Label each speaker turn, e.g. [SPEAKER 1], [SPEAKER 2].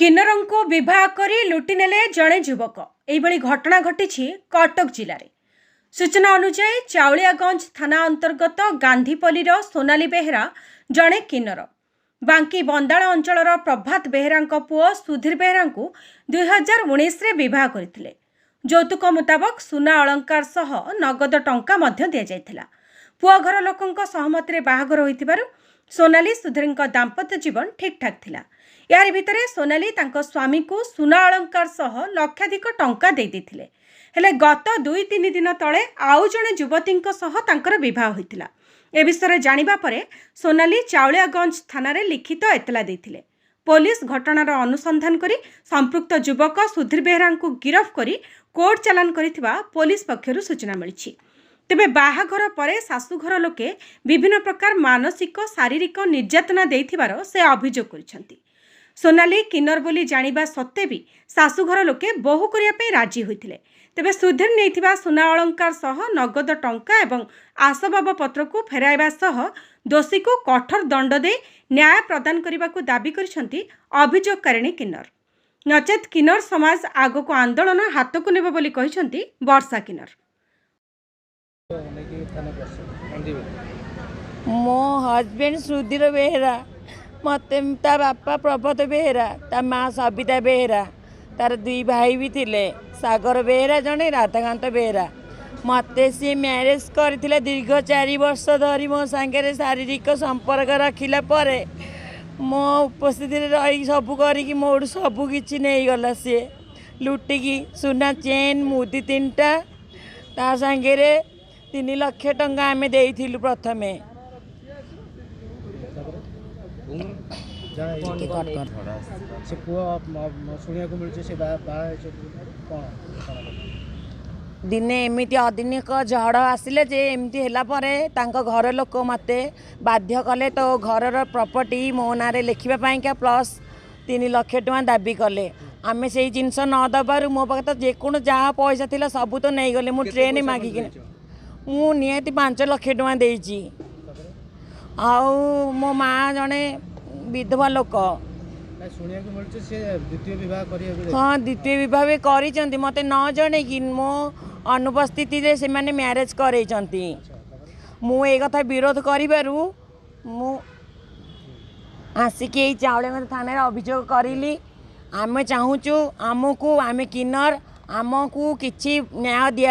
[SPEAKER 1] କିନ୍ନରଙ୍କୁ ବିବାହ କରି ଲୁଟିନେଲେ ଜଣେ ଯୁବକ। ଏହିଭଳି ଘଟଣା ଘଟିଛି କଟକ ଜିଲ୍ଲାରେ। ସୂଚନା ଅନୁଯାୟୀ, ଚାଉଳିଆଗଞ୍ଜ ଥାନା ଅନ୍ତର୍ଗତ ଗାନ୍ଧୀପଲ୍ଲୀର ସୋନାଲି ବେହେରା ଜଣେ କିନ୍ନର। ବାଙ୍କି ବନ୍ଦାଳ ଅଞ୍ଚଳର ପ୍ରଭାତ ବେହେରାଙ୍କ ପୁଅ ସୁଧୀର ବେହେରାଙ୍କୁ 2019ରେ ବିବାହ କରିଥିଲେ। ଯୌତୁକ ମୁତାବକ ସୁନା ଅଳଙ୍କାର ସହ ନଗଦ ଟଙ୍କା ମଧ୍ୟ ଦିଆଯାଇଥିଲା। ପୁଅ ଘର ଲୋକଙ୍କ ସହମତିରେ ବାହାଘର ହୋଇଥିବାରୁ ସୋନାଲି ସୁଧୀରଙ୍କ ଦାମ୍ପତ୍ୟ ଜୀବନ ଠିକ୍ଠାକ୍ ଥିଲା। ଏହାରି ଭିତରେ ସୋନାଲି ତାଙ୍କ ସ୍ୱାମୀଙ୍କୁ ସୁନା ଅଳଙ୍କାର ସହ ଲକ୍ଷାଧିକ ଟଙ୍କା ଦେଇଦେଇଥିଲେ। ହେଲେ ଗତ 2-3 ଦିନ ତଳେ ଆଉ ଜଣେ ଯୁବତୀଙ୍କ ସହ ତାଙ୍କର ବିବାହ ହୋଇଥିଲା। ଏ ବିଷୟରେ ଜାଣିବା ପରେ ସୋନାଲି ଚାଉଳିଆଗଞ୍ଜ ଥାନାରେ ଲିଖିତ ଏତଲା ଦେଇଥିଲେ। ପୋଲିସ ଘଟଣାର ଅନୁସନ୍ଧାନ କରି ସମ୍ପୃକ୍ତ ଯୁବକ ସୁଧୀର ବେହେରାଙ୍କୁ ଗିରଫ କରି କୋର୍ଟ ଚାଲାଣ କରିଥିବା ପୋଲିସ ପକ୍ଷରୁ ସୂଚନା ମିଳିଛି। ତେବେ ବାହାଘର ପରେ ଶାଶୁଘର ଲୋକେ ବିଭିନ୍ନ ପ୍ରକାର ମାନସିକ, ଶାରୀରିକ ନିର୍ଯାତନା ଦେଇଥିବାର ସେ ଅଭିଯୋଗ କରିଛନ୍ତି। ସୋନାଲି କିନ୍ନର ବୋଲି ଜାଣିବା ସତ୍ତ୍ୱେ ବି ଶାଶୁଘର ଲୋକେ ବୋହୂ କରିବା ପାଇଁ ରାଜି ହୋଇଥିଲେ। ତେବେ ସୁଧୀର ନେଇଥିବା ସୁନା ଅଳଙ୍କାର ସହ ନଗଦ ଟଙ୍କା ଏବଂ ଆସବାବପତ୍ରକୁ ଫେରାଇବା ସହ ଦୋଷୀକୁ କଠୋର ଦଣ୍ଡ ଦେଇ ନ୍ୟାୟ ପ୍ରଦାନ କରିବାକୁ ଦାବି କରିଛନ୍ତି ଅଭିଯୋଗକାରିଣୀ କିନ୍ନର। ନଚେତ୍ କିନ୍ନର ସମାଜ ଆଗକୁ ଆନ୍ଦୋଳନ ହାତକୁ ନେବ ବୋଲି କହିଛନ୍ତି ବର୍ଷା କିନ୍ନର।
[SPEAKER 2] ନେଇକି ଥାନାକୁ ଆସିଛନ୍ତି, କ'ଣ ଯିବେ?
[SPEAKER 3] ମୋ ହଜବେଣ୍ଡ ସୁଧୀର ବେହେରା, ମୋତେ ତା ବାପା ପ୍ରଭାତ ବେହେରା, ତା ମା ସବିତା ବେହେରା, ତାର ଦୁଇ ଭାଇ ବି ଥିଲେ, ସାଗର ବେହେରା ଜଣେ, ରାଧାକାନ୍ତ ବେହେରା। ମୋତେ ସିଏ ମ୍ୟାରେଜ୍ କରିଥିଲା। ଦୀର୍ଘ 4 ବର୍ଷ ଧରି ମୋ ସାଙ୍ଗରେ ଶାରୀରିକ ସମ୍ପର୍କ ରଖିଲା ପରେ ମୋ ଉପସ୍ଥିତିରେ ରହିକି ସବୁ କରିକି ମୋଠୁ ସବୁ କିଛି ନେଇଗଲା ସିଏ ଲୁଟିକି। ସୁନା ଚେନ୍, ମୁଦି 3ଟା, ତା ସାଙ୍ଗରେ 3 ଲକ୍ଷ ଟଙ୍କା ଆମେ ଦେଇଥିଲୁ ପ୍ରଥମେ।
[SPEAKER 2] ତାପରେ ଯାହା
[SPEAKER 3] ଟିକେ କଟ୍ କର।
[SPEAKER 2] ସେ ପୁଅ ଶୁଣିବାକୁ ମିଳୁଛି ସେ ବାହା ହେଇଛନ୍ତି, କ'ଣ କ'ଣ?
[SPEAKER 3] ଦିନେ ଏମିତି ଅଦିନିକ ଝଡ଼ ଆସିଲେ ଯେ ଏମିତି ହେଲା ପରେ ତାଙ୍କ ଘର ଲୋକ ମୋତେ ବାଧ୍ୟ କଲେ ତୋ ଘରର ପ୍ରପର୍ଟି ମୋ ନାଁରେ ଲେଖିବା ପାଇଁକା, ପ୍ଲସ୍ 3 ଲକ୍ଷ ଟଙ୍କା ଦାବି କଲେ। ଆମେ ସେଇ ଜିନିଷ ନ ଦେବାରୁ ମୋ ପାଖରେ ତ ଯେକୌଣସି ଯାହା ପଇସା ଥିଲା ସବୁ ତ ନେଇଗଲେ। ମୁଁ
[SPEAKER 2] କେତେ
[SPEAKER 3] ଟ୍ରେନ୍
[SPEAKER 2] ପଇସା
[SPEAKER 3] ମାଗିକିନା
[SPEAKER 2] ଦେଇଛ?
[SPEAKER 3] ମୁଁ ନିହାତି 5 ଲକ୍ଷ ଟଙ୍କା ଦେଇଛି।
[SPEAKER 2] ତାପରେ?
[SPEAKER 3] ଆଉ ମୋ ମା' ଜଣେ ବିଧବା ଲୋକ।
[SPEAKER 2] ନାଇଁ, ଶୁଣିବାକୁ ମିଳୁଛି ସେ ଦ୍ୱିତୀୟ ବିବାହ କରିବାକୁ
[SPEAKER 3] ହଁ,
[SPEAKER 2] ଯାଇଛନ୍ତି।
[SPEAKER 3] ଦ୍ୱିତୀୟ ବିବାହ ବି କରିଛନ୍ତି। ମୋତେ ନ ଜଣେଇକି ମୋ ଅନୁପସ୍ଥିତିରେ ସେମାନେ ମ୍ୟାରେଜ୍ କରେଇଛନ୍ତି।
[SPEAKER 2] ଆଚ୍ଛା, ତାପରେ?
[SPEAKER 3] ମୁଁ ଏଇ କଥା ବିରୋଧ କରିବାରୁ ମୁଁ ଆସିକି ଏଇ ଚାଉଳିଆଗଞ୍ଜ ଥାନାରେ ଅଭିଯୋଗ କରିଲି। ଆମେ ଚାହୁଁଛୁ ଆମକୁ, ଆମେ କିନ୍ନର, ଆମକୁ କିଛି ନ୍ୟାୟ ଦିଆ